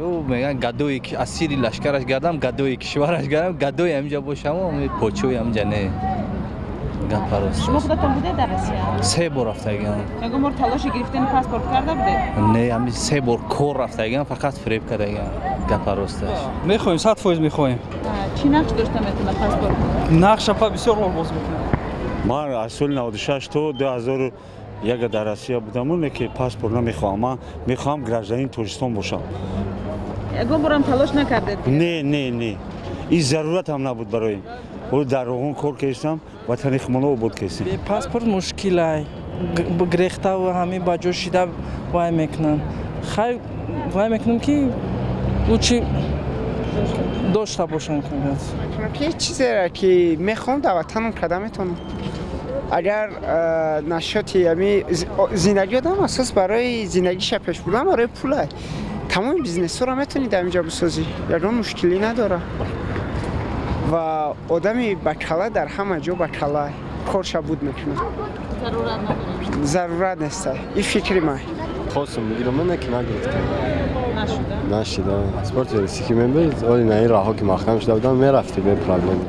Ӯ мегӯянд, гадои асири лашкараш гардам, гадои кишвараш гардам, гадои ҳаминҷа бошам, почои ҳаминҷа не. Гапа рост. Шумо худатон будед дар Россия? Се бор рафтагиам. Ягон бор талоши гирифтани паспорт карда будед? Не, ҳами се бор кор рафтагиам, фақат фиреб кардагиам. Гапа росташ. Мехоҳем, 100% мехоҳем. Чӣ нақш дошта метавонад паспорт? Нақш, апа, бисёр рол боз мекунад. Ман аз соли 96 то 2001 дар Россия будаму, не ки паспорт намехоҳам. Ман мехоҳам гражданини Тоҷикистон бошам. Ягон борам талош накардед? Не, не, не, ин заруратам набуд барои ин. Дар Роғун кор кестам, ватани худмона обод кестем. Паспорт мушкилай, грехтаву ҳами ба ҷо шида вай мекунанд. Хай, вай мекунам, ки лучше дошта бошанд. Ки чизеро ки мехоҳам, дар ватанам карда метавонам. Агар нашоти ами зиндагӣ, одам асос барои зиндагиша пеш бурдан барои пула, тамоми бизнесҳоро метавонӣ дар инҷа бисозӣ, ягон мушкилӣ надорад. Ва одами бакала дар ҳама ҷо бакала корша буд мекунад. Зарурат неста, ин фикри ман. Хостум бигирам, не ки нагирифтам. Нашуда. Паспорти русӣ ки мебарид, оли на ин роҳҳо ки маҳкам шуда буданд, мерафтӣ бе проблем.